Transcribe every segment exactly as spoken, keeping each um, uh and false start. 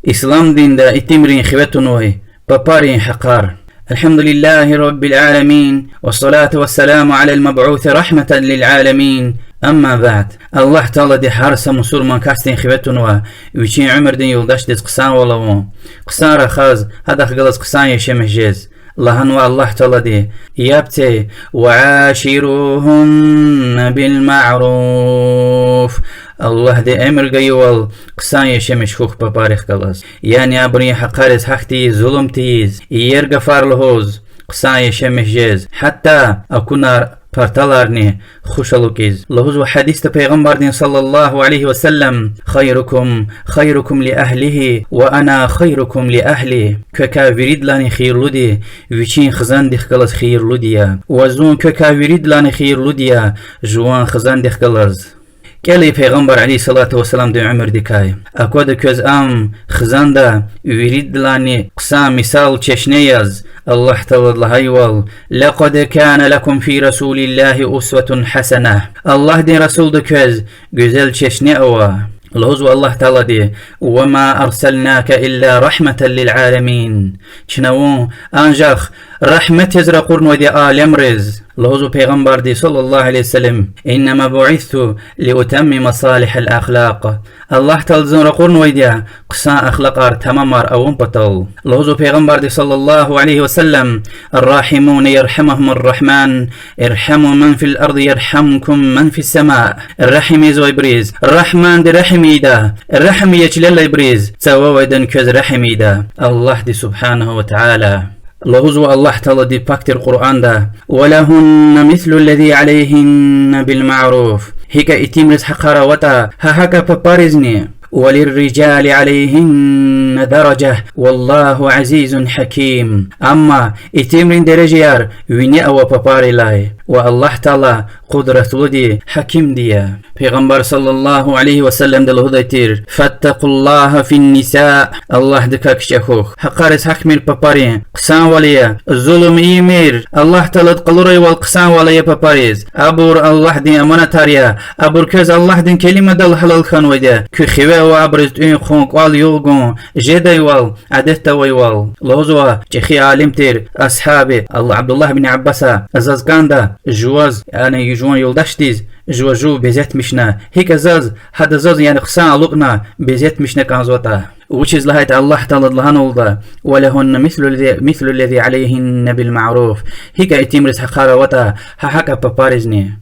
Ислам динда итимрин хиве тунвай папарин гьахъар. الحمد لله رب العالمين، والصلاة والسلام على المبعوث رحمة للعالمين، أما بعد. Аллагь Таалади гьар са мусурман касдин хиве тунва вичин уьмуьрдин юлдашдиз хъсанвал авун, хъсан рахаз, гьадахъ галаз хъсан яшамиш жез. Лагьанва Аллагь Таалади: яб це, وعاشروهن بالمعروف. Аллагьди эмир гайивал хъсан яшамиш хьухь папарихъ галаз. Яни абурун гьахъариз гьахь тийиз, зулум тийиз, иер гафар лугьуз, хъсан яшамиш жез, гьатта акунар, парталарни хуш алукӀиз. Лугьузва гьадисда Пайгъамбардин صلى الله عليه وسلم: خيركم خيركم لأهله وأنا خيركم لأهلي. Квекай виридалайни хийирлуди вичин хизандихъ галаз хийирлуди я. Ва зун квекай виридалайни хийирлуди я жуван хизандихъ галаз. КӀела и Пайгъамбар عليه الصلاة والسلامдин уьмуьрдикай. Аквада квез ам хизанда виридалайни хъсан мисал, чешне яз. Аллагь Таалади лагьайвал: لقد كان لكم في رسول الله أسوة حسنة. Аллагьдин Расулда квез гуьзел чешне ава. Лугьузва Аллагь Таалади: وما أرسلناك إلا رحمة للعالمين. Чна вун анжах рагьмет яз ракъурнавайди я алемриз. Лугьузва Пайгъамбарди صلى الله عليه وسلم: إنما بعثت لأتمم صالح الأخلاق. Аллагь Таалади зун ракъурнавайди я хъсан ахлакьар тамамар авун патал. Лугьузва Пайгъамбарди صلى الله عليه وسلم: الراحمون يرحمهم الرحمن، ارحموا من في الأرض يرحمكم من في السماء. Регьим ийизвайбуруз Рагьманди регьим ийида, регьим ийидай чилелайбуруз цававайдан квез регьим ийида Аллагьди سبحانه وتعالى. Лугьузва Аллагь Таалади пак тир Къуръанда: ولهن مثل الذي عليهن بالمعروف. ГьикӀ итимриз гьахъар аватӀа, гьа гьакӀ папаризни. وللرجال عليهن درجة والله عزيز حكيم. Амма итимрин дережаяр вине ава папарилай, ва Аллагь Таала къудратлуди, гьакимди я. Пайгъамбар صلى الله عليه وسلمди лугьудай тир: فاتقوا الله في النساء. Аллагьдикай кичӀе хьухь. Гьахъариз гьахьмир папарин, хъсанвал ая, зулум ийимир. Аллагь Таалади къалурайвал хъсанвал ая папариз. Абур Аллагьдин аманатар я, абур квез Аллагьдин келимадал гьалал хьанвайди я. Куь хиве ава абуруз тӀуьн-хъун, кӀвал-югъ гун, жедайвал, адетда авайвал. Лугьузва чӀехи алим тир асгьаби Ал-, Абдуллагь бин Аббаса: заз кӀанда жуваз, яни жуван юлдашдиз, жува жув безетмишна, гьикӀ заз, гьада заз, яни хъсан алукӀна, безетмишна кӀанзаватӀа. Вучиз лагьайтӀа Аллагь Таалади лагьаналда: ولهن مثل الذي، مثل الذي عليهن بالمعروف. ГьикӀ итимриз гьахъар аватӀа, гьа гьакӀ папаризни.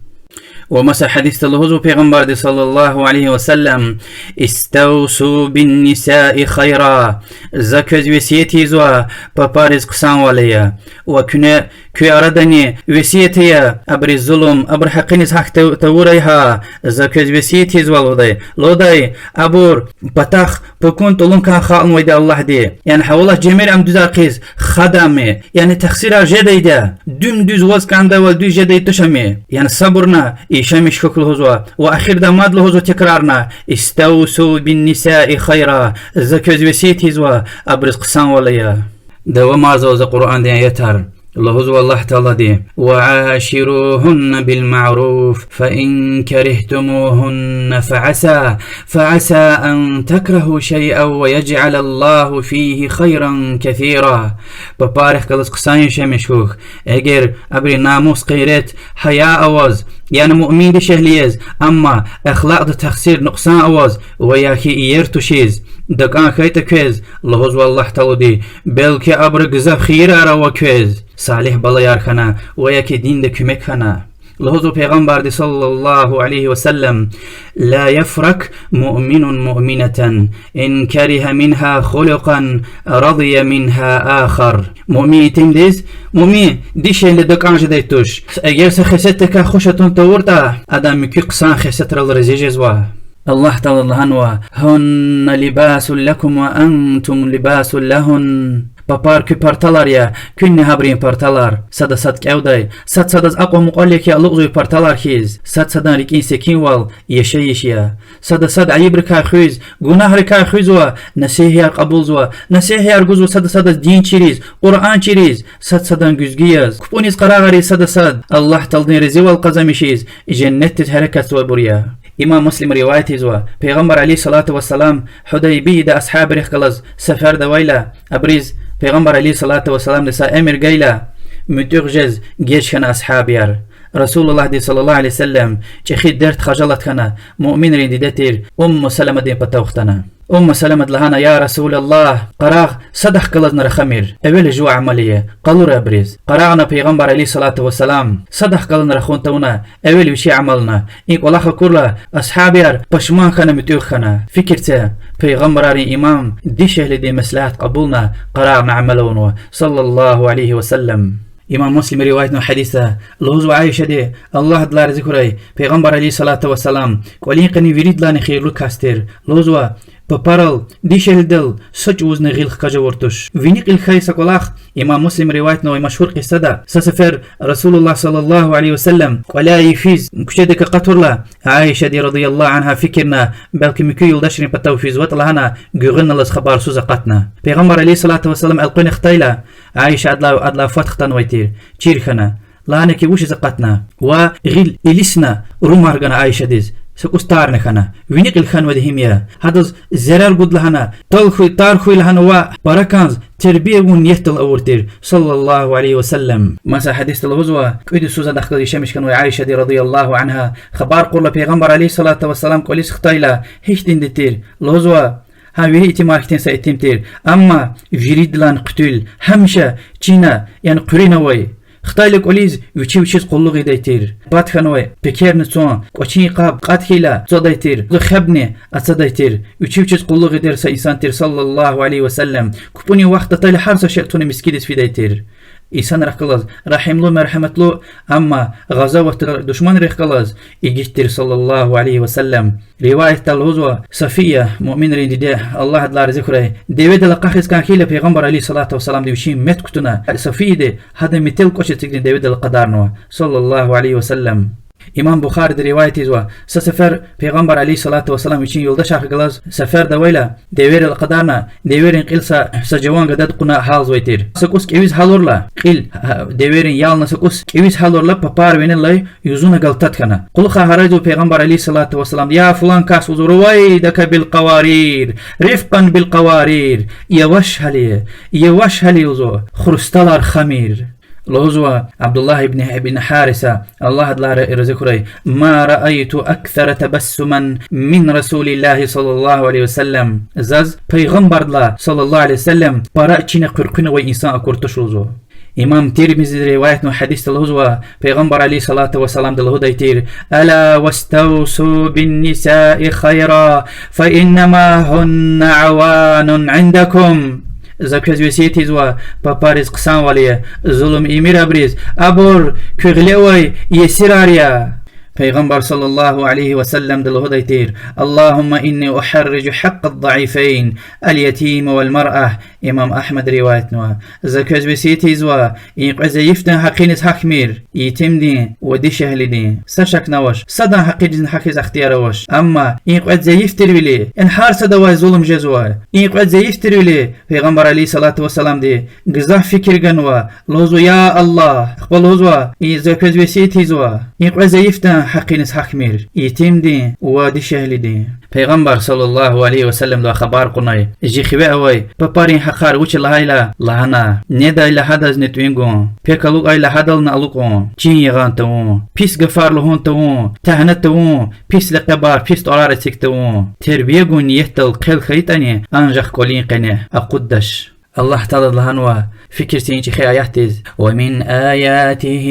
Ва маса гьадисда лугьузва Пайгъамбарди صلى الله عليه وسلم: استوصوا بالنساء خيرا. За квез весият ийизва папариз хъсанвал ая. Ва куьне, куь арадани весият ая, абуруз зулум, абурун гьакъиниз гьахь тав-, тавурай гьа, за квез весият ийизва лугьудай. Лугьудай, абур патахъ пукун-тӀулун кӀан халкьнавайди Аллагьди. Яни гьавалаз жемир ам дуьзар хъийиз, хада ам, яни тахсирар жедайди я, дуьм-дуьз ваз кӀандайвал дуьз жедай туш ам. Яни сабурна, яшамиш хьухь лугьузва, ва эхирдай мад лугьузва текрарна: استوصوا بالنساء خيرا. За квез весият ийизва абуруз хъсанвал ая. Давамарзава за Къуръандин аятар. Лугьузва Аллагь Таалади: وعاشروهن بالمعروف فإن كرهتموهن فعسى، فعسى أن تكرهوا شيئا ويجعل الله فيه خيرا كثيرا. Папарихъ галаз хъсан яшамиш хьухь, эгер абурун намус, гъейрат, гьая аваз, яни муъмин дишегьли яз, амма ахлакьда тахсир, нукьсан аваз ва я хьи иер тушиз дакӀан хьайитӀа квез, лугьузва Аллагь Таалади, белки абуру гзаф хийирар ава квез, салигь балаяр хьана ва я хьи динда куьмек хьана. Лугьузва Пайгъамбарди صلى الله عليه وسلم: لا يفرق مؤمن مؤمنة إن كره منها خلقا رضي منها آخر. Муъмин итимдиз, муъмин дишегьли дакӀан жедай туш, эгер са хесетдикай хуш атун тавуртӀа, адан муькуь хъсан хесетрал рази жезва. Аллагь Таалади лагьанва: هن لباس لكم وأنتم لباس لهن. Папар куь парталар я, куьнни гьабурун парталар. Сада сад кӀевдай, сад садаз акьван мукьвал-якӀ алукӀзавай парталар хьиз, сад садан рикӀин секинвал яшайиш я. Сада сад айибрикай хуьз, гунагьрикай хуьзва, насигьатар кьабулзава, насигьатар гузва сада садаз дин чириз, Къуръан чириз, сад садан гуьзгуь яз, кпӀуниз къарагъариз сада сад, Аллагь Тааладин разивал къазанмишиз, женнетдиз гьерекатзавайбур я. Имам Муслима риваят ийизва, Пайгъамбар عليه الصلاة والسلام Гьудайбияда асгьабрихъ галаз сеферда авайла, абуруз Пайгъамбар عليه الصلاة والسلامди са эмир гайила, муьтӀуьгъ жез геж хьана асгьабияр. Расулуллагьди صلى الله عليه وسلم чӀехи дерт-хажалат хьана, муъминрин диде тир Умму Саламадин патав хтана. Умму Саламада лагьана: يا رسول الله, къарагъ, садахъ галазни рахамир, эвел жува амал ая, къалура абуруз. Къарагъна Пайгъамбар عليه الصلاة والسلام садахъ галазни рахун тавуна, эвел вичи амална, и кӀвалах акурла, асгьабияр пашман хьана, муьтӀуьгъ хьана. Фикир це, пайгъамбаррин имам дишегьлидин меслягьат кьабулна, къарагъна амал авунва, صلى الله عليه وسلم. Имам Муслима риваятнавай гьадисда лугьузва Аишади, Аллагь адалай рази хьурай, Пайгъамбар عليه الصلاة والسلام кӀвалин къене виридалайни хийирлу кас тир. Лугьузва, папарал, дишегьлидал са чӀавузни гъил хкаж авур туш. Вини кьил хьайи са кӀвалах, имам Муслима риваятнавай машгьур кьиссада, са сефер Расулуллагь صلى الله عليه وسلم кӀваляй йифиз куьчедик акъатурла, Аишади رضي الله عنها фикирна, белки муькуь юлдашрин патав физватӀа лагьана, гуьгъуьналлаз хабарсуз акъатна. Пайгъамбар عليه الصلاة والسلام элкъвена хтайла, Аиша адалай, адалай фад хтанвай тир, чир хьана. Лагьана хьи, вучиз акъатна? Ва гъил илисна, румар гана Аишадиз, са кӀус тарни хьана. Вини кьил хьанвайди гьим я. Гьадаз зарар гуда лагьана, тӀал хьуй, тар хьуй лагьана ва пара кӀанз тербия гун ниятдал авур тир, صلى الله عليه وسلم. Маса гьадисда лугьузва, кӀуьд йисуз адахъ галаз яшамиш хьанвай Аишади رضي الله عنها хабар кьурла Пайгъамбар عليه الصلاة والسلام кӀвализ хтайла, гьихьтинди тир, лугьузва, гьа вири итимар хьтин са итим тир, амма виридалайни хъуьтуьл, гьамиша чина, яни хъуьруьнавай. Хтайла кӀвализ вичи вичиз къуллугъ ийидай тир. Пад хьанвай пекерни цун, кӀвачин къаб кьатӀ хьайила цадай тир, хебни ацадай тир. Вичи вичиз къуллугъ ийидай са инсан тир, صلى الله عليه وسلم. КупӀунин вахт атайла гьар са шей туна мискӀиндиз фидай тир. Инсанрихъ галаз регьимлу, мергьяматлу, амма гъазаватда душманрихъ галаз игит тир, صلى الله عليه وسلم. Риваятда лугьузва, Сафия, муъминрин диде, Аллагь адалай рази хьурай, деведал акъахиз кӀан хьайила, Пайгъамбар عليه الصلاة والسلامди вичин мет кутуна, Сафияди гьадан метел кӀвач эцигна деведал акъадарнава, صلى الله عليه وسلم. Имам Бухариди риваят ийизва, са сефер Пайгъамбар عليه الصلاة والسلام вичин юлдашрихъ галаз сеферда авайла, деверал акъадарна, деверин кьил са, са жаван гадади кьуна гьалзавай тир. Са кӀус кӀевиз гьалурла, кьил, гьа, деверин ялна са кӀус кӀевиз гьалурла, папар винелай юзуна галтад хьана. Кьулухъай гьарайзава Пайгъамбар عليه الصلاة والسلامди: يا فلان кас, лугьузва, رويدك بالقوارير، رفقا بالقوارير, яваш гьал, яваш гьал, лугьузва, хрусталар хамир. Лугьузва Абдуллагь ибн, ибн Гьариса, Аллагь адалай рази хьурай: ما رأيت أكثر تبسما من رسول الله صلى الله عليه وسلم. Заз Пайгъамбардилай, صلى الله عليه وسلم, пара чина хъуьркъуьнавай инсан акур туш, лугьузва. Имам Тирмизиди риваятнавай гьадисда лугьузва, Пайгъамбар عليه الصلاة والسلامди лугьудай тир: ألا واستوصوا بالنساء خيرا، فإنما هن عوان عندكم. За квез весият ийизва, папариз хъсанвал ая, зулум ийимир абуриз, абур куь гъиле авай есирар я. Пайгъамбар صلى الله عليه وسلمди лугьудай тир: اللهم إني أحرج حق الضعيفين، اليتيم والمرأة. Имам Агьмада риваятнава. За квез весият ийизва, и кьве зайифдин гьакъиниз гьахьмир, етимдин ва дишегьлидин. Са шакни авач, садан гьакъинизни гьахьиз ихтияр авач. Амма и кьве зайиф тирвиляй, яни гьар сада авай зулум жезва. И кьве зайиф тирвиляй Пайгъамбар عليه الصلاة والسلامди гзаф фикир ганва, лугьузва: я Аллагь, ахпа лугьузва, и за квез весият ийизва, и кьве зайифдин гьакъиниз гьахьмир, етимдин ва дишегьлидин. Пайгъамбар صلى الله عليه وسلمдивай хабар кьунай, жи хиве авай папарин гьахъар вуч я лагьайла, лагьана: недайла гьадазни тӀуьн гун, пек алукӀайла гьадални алукӀун, чин ягъан тавун, пис гафар лугьун тавун, тягьна тавун, пис лекьебар, пис тӀварар эциг тавун, тербия гун ниятдал хъел хьайитӀани, анжах кӀвалин къене акъуддач. Аллагь Таалади лагьанва, фикир це и чӀехи аятдиз: ومن آياته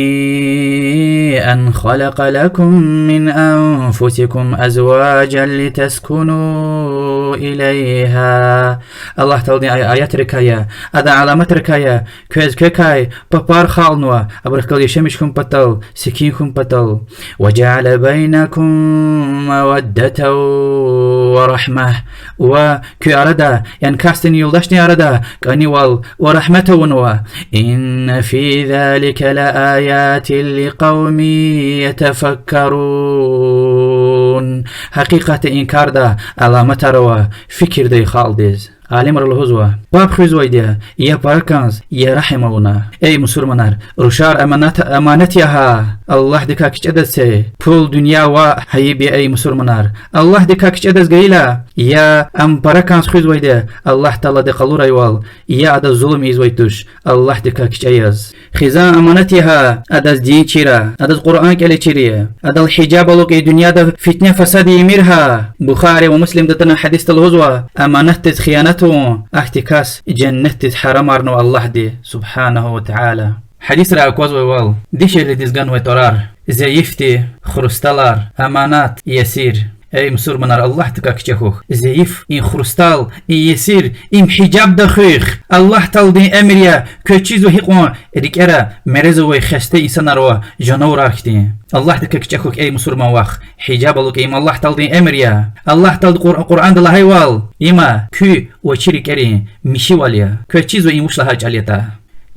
أن خلق لكم من أنفسكم أزواجا لتسكنوا إليها. Аллагь Тааладин ай-, аятрикай я, адан аламатрикай я, квез квекай папар халкьнава, абурухъ галаз яшамиш хьун патал, секин хьун патал. وجعل بينكم مودة ورحمة. Ва куь арада, яни касдин, юлдашдин арада кӀанивал ва рагьмет авунва. إن في ذلك لآيات لقوم يتفكرون. Гьакъикъатда и карда аламатар ава фикирдай халкьдиз. Алимри лугьузва: паб хуьзвайди я, я пара кӀанз, я регьим авуна. Эй мусурманар, рушар аманат, аманат я гьа, Аллагьдикай кичӀедач це. Пул, дуьнья ваъ, гьайиб я, эй мусурманар. Аллагьдикай кичӀедаз гайила, я ам пара кӀанз хуьзвайди я, Аллагь Таалади къалурайвал, я адаз зулум ийизвай туш, Аллагьдикай кичӀе яз. Хизан аманат я гьа, адаз дин чира, адаз Къуръан кӀеле чир ая, адал гьижаб алукӀ и дуьньяда фитне-фасад ийимир гьа. Бухари ва Муслимда атана гьадисда лугьузва: аманатдиз хиянат авун, ахьтин кас женнетдиз гьарамарнава Аллагьди, سبحانه وتعالى. Гьадисра аквазвайвал, дишегьлидиз ганвай тӀварар: зайифди, хрусталар, аманат, есир. Эй мусурманар, Аллагьдикай кичӀе хьухь. Зайиф, им хрустал, им есир, им гьижабда хуьх. Аллагь Тааладин эмир я, квез чизва гьикьван рикӀера мерез авай хесте инсанар ва жанавурар хьтин. Аллагьдикай кичӀе хьухь, эй мусурман вах. Гьижаб алукӀ, им Аллагь Тааладин эмир я. Аллагь Таалади Къур-, Къуръанда лагьайвал, има куь ва чи рикӀерин михьивал я. Квез чизва им вуч лагьай чӀал ятӀа.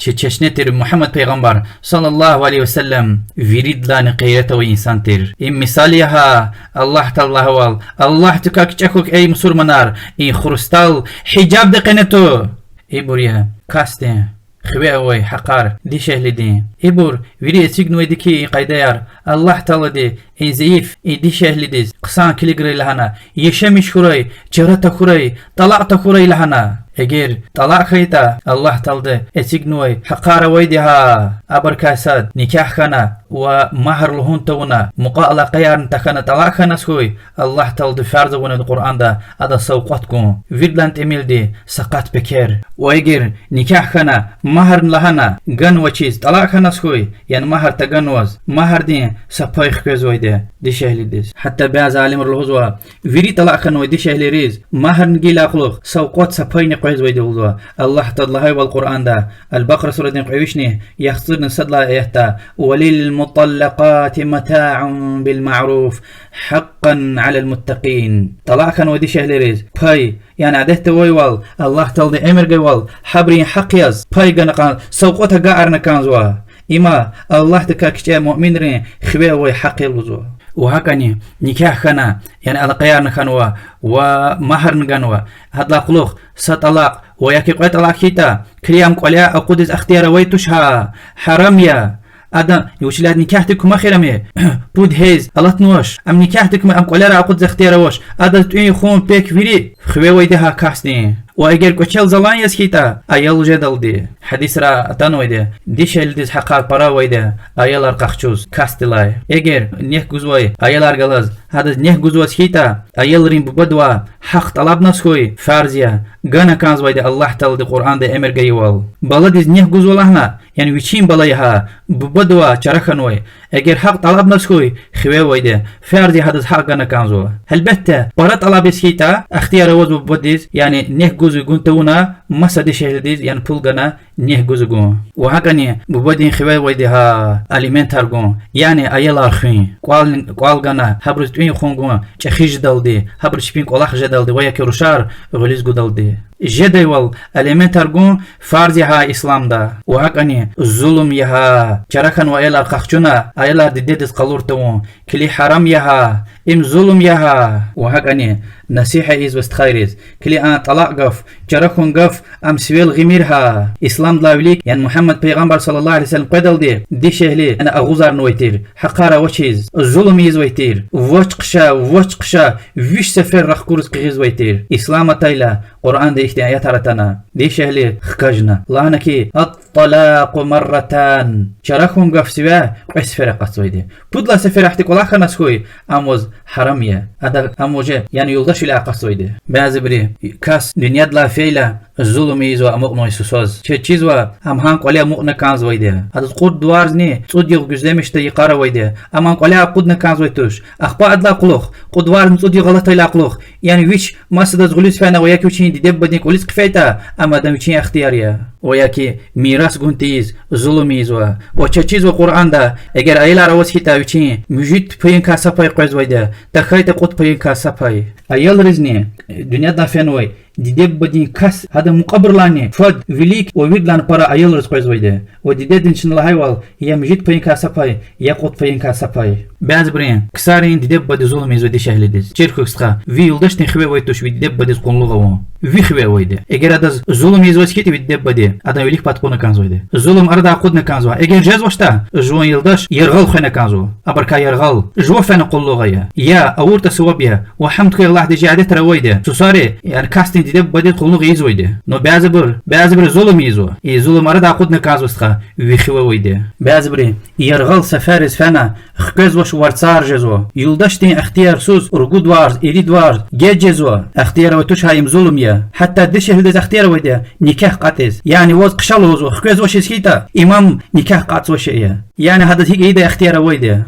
Чи чешне тир Мугьаммад пайгъамбар, صلى الله عليه وسلم, виридалайни гъейрат авай инсан тир. Им мисал я гьа, Аллагь Таалади лагьайвал, Аллагьдикай кичӀе хьухь, эй мусурманар, и хрустал гьижабда къене ту. Ибур я касдин хиве авай гьахъар, дишегьлидин. Ибур вири эцигнавайди хьи и къайдаяр, Аллагь Таалади и зайиф, и дишегьлидиз хъсан килиграй лагьана, яшамиш хьурай, чара тахьурай, тӀалакь тахьурай лагьана. Эгер тӀалакь хьайитӀа, Аллагь Таалади эцигнавай гьахъар авайди гьа, абурукай сад никягь хьана ва магьр лугьун тавуна, мукьва алакъаярни тахьана тӀалакь хьаназ хьуй, Аллагь Таалади фарз авунвайди Къуръанда адаз савкьват гун, виридалайни тӀимилди са къат пекер. Ва эгер никягь хьана, магьрни лагьана, ганвачиз тӀалакь хьаназ хьуй, яни магьр таганваз, магьрдин са пай хквезвайди я дишегьлидиз. Гьатта бязи алимри лугьузва, вири тӀалакь хьанвай дишегьлийриз магьрни гайидалай кьулухъ савкьват, са пайни къвезвайди лугьузва. Аллагь Таалади лагьайвал Къуръанда, Аль-Бакъара сурадин кьве вишни яхцӀурни сад лагьай аятда: وللمطلقات متاع بالمعروف حقا على المتقين. ТӀалакь хьанвай дишегьлийриз пай, яни адетда авайвал, Аллагь Таалади эмир гайивал, гьабурун гьахъ яз пай гана кӀан-, савкьват агакьарна кӀанзава. Има Аллагьдикай кичӀе муъминрин хиве авай гьахъ я лугьузва. Ва гьакӀни никягь хьана, яни алакъаярни хьанва ва магьрни ганва, гьадалай кьулухъ са тӀалакь ва яки кьве тӀалакь хьайитӀа, килиг, ам кӀваляй акъудиз ихтияр авай туш гьа, гьарам я. Адан, вучиз лагьайтӀа никягьдик куьмек хьайила ам, пуд гьейз алатнавач, ам никягьдик куьмек, ам кӀваляй акъудиз ихтияр авач, адаз тӀуьн, хъун, пек вири хиве авайди гьа касдин. Ва эгер кӀвачел залан яз хьайитӀа, аял жедалди. Гьадисра атанвайди, дишегьлидиз гьахъар пара авайди я аялар къахчуз касдилай. Эгер нек гузвай аялар галаз гьадаз нек гузваз хьайитӀа, аялрин бубадивай гьахъ тӀалабназ хьуй, фарз я, гана кӀанзавайди Аллагь Таалади Къуръанда эмир гайивал. Баладиз нек гузва лагьана, яни вичин бала я гьа, бубадивай чара хьанвай. Эгер гьахъ тӀалабназ хьуй, хиве авайди, фарз я гьадаз гьахъ гана кӀанзава. Гьелбетда, пара тӀалаб яз хьайитӀа, ихтияр авазва бубадиз, яни нек гуз гун тавуна, маса дишегьлидиз, яни пул гана нек гуз гун. Ва гьакӀни бубадин хиве авайди гьа алиментар гун, яни аялар хуьн, кӀвал, кӀвал гана, гьабуруз тӀуьн-хъун гун, чӀехи жедалди, гьабуру чпин кӀвалах жедалди ва яки рушар гъуьлуьз гудалди. Жедайвал алиментар гун фарз я гьа исламда. Ва гьакӀни зулум я гьа чара хьанвай аялар къахчуна, аялар дидедиз къалур тавун, килиг, гьарам я гьа, им зулум я гьа. Ва гьакӀни насигьат ийизва стхайриз, килиг, а тӀалакь гаф, чара хьун гаф, ам сивел гъимир гьа. Исламдилай вилик, яни Мугьаммад пайгъамбар صلى الله عليه وسلم къведалди дишегьли, яни агъузарнавай тир, гьахъар авачиз зулум ийизвай тир, вач хъша, вач хъша, виш сефер рахкуриз къигъизвай тир. Ислам атайла, Къуръанда ихьтин аятар атана, дишегьли хкажна, лагьана хьи, الطلاق مرتان, чара хьун гаф сивяй кьве сефер акъатзавайди. Пуд лагьай сефер ахьтин кӀвалах хьаназ хьуй, ам ваз гьарам я. Ада ам ваз, яни юлдашвиляй акъатзавайди. Бязибуру кас дуьньядилай фейила, зулум ийизва амукьнавай сусаз. Чаз чизва, ам гьа кӀваляй амукьна кӀанзавайди я. Адаз кьуд варзни цӀуд югъ гуьзлемишда йикъар авайди я. Ам а кӀваляй акъудна кӀанзавай туш. Ахпа адалай кьулухъ, кьуд варзни цӀуд югъ алатайдалай кьулухъ, яни вич масадаз гъуьлуьз фена ва яки вичин диде-бубадин кӀвализ хъфейтӀа, ам адан вичин ихтияр я. Ва яки мирас гун тийиз зулум ийизва. Ва чаз чизва Къуръанда, эгер аялар аваз хьайитӀа, вичин муьжуьд пайинкай са пай къвезвайди я, тахьайтӀа кьуд пайинкай са пай. Аялризни, дуьньядилай фенвай диде-бубадин кас, гьадан мукьвабурулайни фад вилик ва виридалайни пара аялриз къвезвайди я. Ва дидедин чна лагьайвал, я муьжуьд пайинкай са пай, я кьуд пайинкай са пай. Бязибуру ксари диде-бубадиз зулум ийизва дишегьлидиз. Чир хьухь, стха, ви юлдашдин хиве авай туш ви диде-бубадиз къуллугъ авун. ви хиве авайди. Эгер адаз зулум ийизваз хьайитӀа ви диде-бубади, адан вилик пад кьуна кӀанзавайди. Зулум арадай акъудна кӀанзава. Эгер жезвачтӀа, жуван юлдаш яргъал хвена кӀанзава. Абурукай яргъал. Жува фена къуллугъ ая. Я авуртӀа суваб я. Ва гьамд хьуй Аллагьдиз, чи адетра авайди. Сусари, яни касдин диде-бубадиз къуллугъ ийизвайди. Но бязибур, бязибуру зулум ийизва. И зулум арадай акъудна кӀанзава стха, ви хиве авайди. Бязибуру яргъал сефериз фена, хквезвач, варцар жезва. Юлдашдин ихтиярсуз ругуд варз, ирид варз геж жезва. Ихтияр авай туш, гьа им зулум я. Гьатта дишегьлидиз ихтияр авайди я никягь кьатӀиз. Яни ваз хъша лугьузва, хквезвачиз хьайитӀа, имам никягь кьатӀзавай шей я. Яни гьадаз гьикӀ ийидай ихтияр авайди я.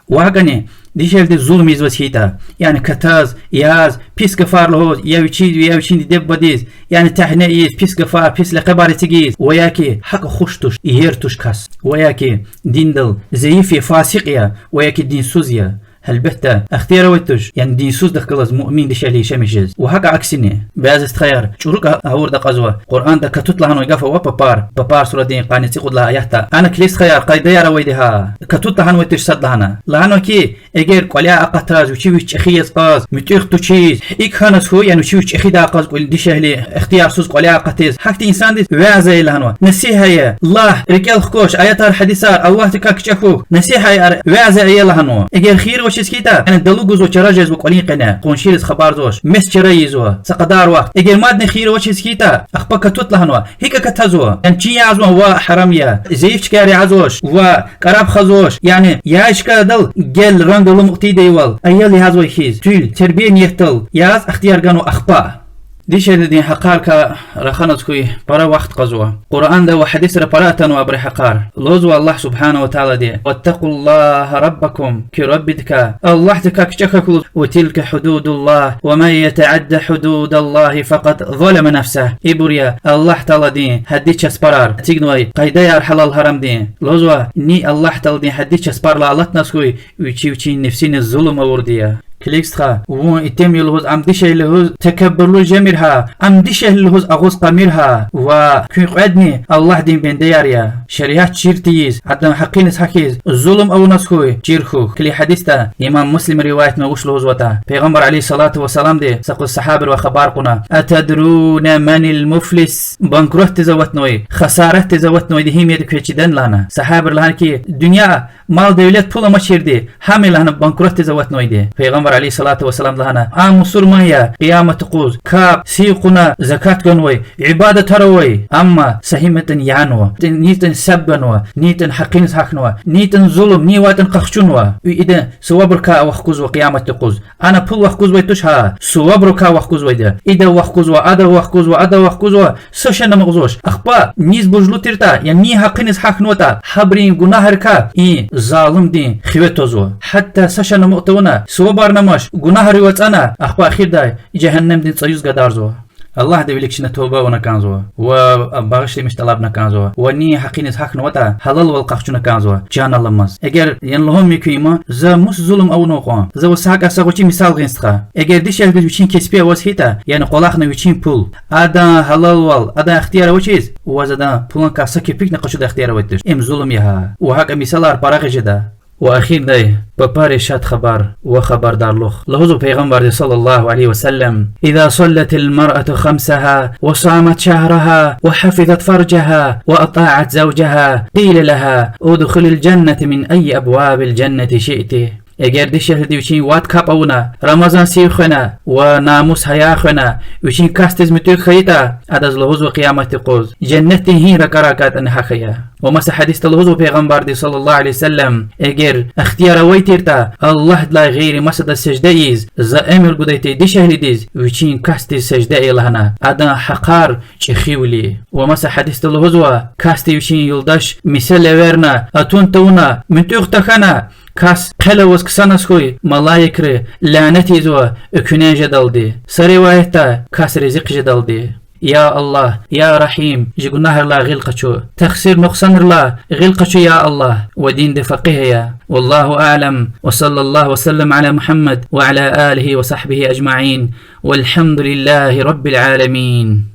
Ва гьакӀани дишегьлидиз зулум ийизваз хьайитӀа, яни катаз, яз, пис гафар лугьуз, я вичиз, я вичин диде-бубадиз, яни тягьне ийиз, пис гафар, пис лекъебар эцигиз, ва я ки гьакӀ хуш туш, иер туш кас, ва я ки диндал зайиф я, фасикь я, ва я ки динсуз я. Гьелбетда, ихтияр авай туш, яни динсуздихъ галаз муъмин дишегьли яшамиш жез. Ва гьакӀа аксини. Бязи стхаяр чӀурукӀа гъавурда акьазва, Къуръанда катут лагьанвай гаф ава папар, Папар сурадин къанни цӀикьуд лагьай аятда. Ана килиг, стхаяр, къайдаяр авайди гьа. Катут лагьанвай туш сад лагьана. Лагьанва ки, эгер кӀваляй акъатаз, вичи вич чӀехи яз кьаз, муьтӀуьгъ тушиз, икӀ хьаназ хьуй, яни вичи вич чӀехидай кьаз, кӀвал-, дишегьли ихтиярсуз кӀваляй акъатиз, гьахьтин инсандиз вяз ая лагьанва, насигьат ая, лагь, рикӀел хкваш, аятар, гьадисар, Аллагьдикай кичӀе хьухь, насигьат ая, вяз ая лагьанва. Эгер хийир авачиз хьайитӀа, яни далу гузва, чара жезва кӀвалин къене, къуншийриз хабарзавач, мес чара ийизва, са кьадар вахт. Эгер мадни хийир авачиз хьайитӀа, ахпа катут лагьанва. ГьикӀ акатазва? Яни чин язва, ва гьарам я. Зайиф чкаяр язавач, ва кӀараб хазвач. Яни яй чкадал гел ранг аламукь тийидайвал, аял язва хьиз, туьл, тербия ниятдал яз ихтияр ганва ахпа. Дишегьлидин гьахъарикай раханаз хьуй, пара вахт кьазва. Къуръанда ва гьадисра пара атанва абурун гьахъар. Лугьузва Аллагь سبحانه وتعالىди: واتقوا الله ربكم, куь Раббидикай, Аллагьдикай кичӀе хьухь лугьуз, وتلك حدود الله ومن يتعد حدود الله فقد ظلم نفسه. Ибур я Аллагь Тааладин гьаддиз часпарар, эцигнавай къайдаяр гьалал-гьарамдин. Лугьузва, ни Аллагь Тааладин гьаддиз часпарилай алатназ хьуй, вичи вичин нефсиниз зулум авурди я. Килиг, стха, вун итим я лугьуз, ам дишегьли лугьуз такабурлу жемир гьа, ам дишегьли лугьуз агъуз кьамир гьа, ва куьн кьведни Аллагьдин бендеяр я. Шариат чир тийиз, адан гьакъиниз гьахьиз зулум авуназ хьуй, чир хьухь. Килиг гьадисда, имам Муслима риваятнава, вуч лугьузватӀа. Пайгъамбар عليه الصلاة والسلامди са кьвед сагьабайривай хабар кьуна: أتدرون من المفلس؟ Банкротдиз аватнавай, хасаратдиз аватнавайди гьим я квез чидани лагьана. Сагьабайри лагьана ки, дуьнья, мал-девлет, пул амачирди гьам я лагьана банкротдиз аватнавайди. Пайгъамбар عليه الصلاة والسلام лагьана: ам мусурман я, къиямат юкъуз капӀ, сив кьуна, закат ганвай, ибадатар авай, амма са гьим ятӀани янва, нитӀани себ ганва, нитӀани гьакъиниз гьахьнава, нитӀани зулум, нивайтӀани къахчунва. Ида сувабрикай вахкузва къиямат юкъуз. Ана пул вахкузвай туш гьа, сувабрикай вахкузвайди я. Ида вахкузва, ада вахкузва, ада вахкузва, са шейни амукьзавач. Ахпа низ буржлу тиртӀа, яни ни гьакъиниз гьахьнаватӀа, гьабурун гунагьрикай и залумдин хиве твазва. Гьатта са шейни амукь тавуна, сувабарни амач, гунагьрив ацӀана, ахпа эхирдай жегьеннемдин цӀуз гадарзава. Аллагьдин вилик чна туба авуна кӀанзава ва багъишламиш тӀалабна кӀанзава. Ва ни гьакъиниз гьахьнаватӀа, гьалалвал къахчуна кӀанзава, чан аламаз. Эгер яни лугьун мумкин я, за мус зулум авунва кьван, за ваз сакӀа са гъвечӀи мисал гъин, стха. Эгер дишегьлидиз вичин кеспи аваз хьайитӀа, яни кӀвалахна вичин пул, адан гьалалвал, адан ихтияр авачиз, ваз адан пулункай са кепекни къачудай ихтияр авайди туш. Им зулум я гьа. Ва гьакӀа мисалар пара гъиз жеда. Ва эхирдай папарин шад хабар ва хабардарлух. Лугьузва Пайгъамбарди صلى الله عليه وسلم: إذا صلت المرأة خمسها وصامت شهرها وحفظت فرجها وأطاعت زوجها قيل لها ادخلي الجنة من أي أبواب الجنة شئت. Эгер дишегьлиди вичин вад капӀ авуна, Рамазан сив хвена ва намус-гьая хвена, вичин касдиз муьтӀуьгъ хьайитӀа, адаз лугьузва къиямат юкъуз: женнетдин гьи ракӀарикайтӀани гьахь ая. Ва маса гьадисда лугьузва Пайгъамбарди صلى الله عليه وسلم: эгер ихтияр авай тиртӀа, Аллагьдилай гъейри масадаз сежда ийиз, за эмир гудай тир дишегьлидиз вичин касдиз сежда ая лагьана, адан гьахъар чӀехивили. Ва маса гьадисда лугьузва: касди вичин юлдаш мисел эверна, атун тавуна, муьтӀуьгъ тахьана, кас хъел аваз ксаназ хьуй, малаикри лянет ийизва экуьнин жедалди, са риваятда кас ризкьи жедалди. Я Аллагь, я Рагьим, чи гунагьрилай гъил къачу, тахсир-нукьсанрилай гъил къачу, я Аллагь, ва динда факъигь ая. والله أعلم، وصلى الله وسلم على محمد وعلى آله وصحبه أجمعين، والحمد لله رب العالمين.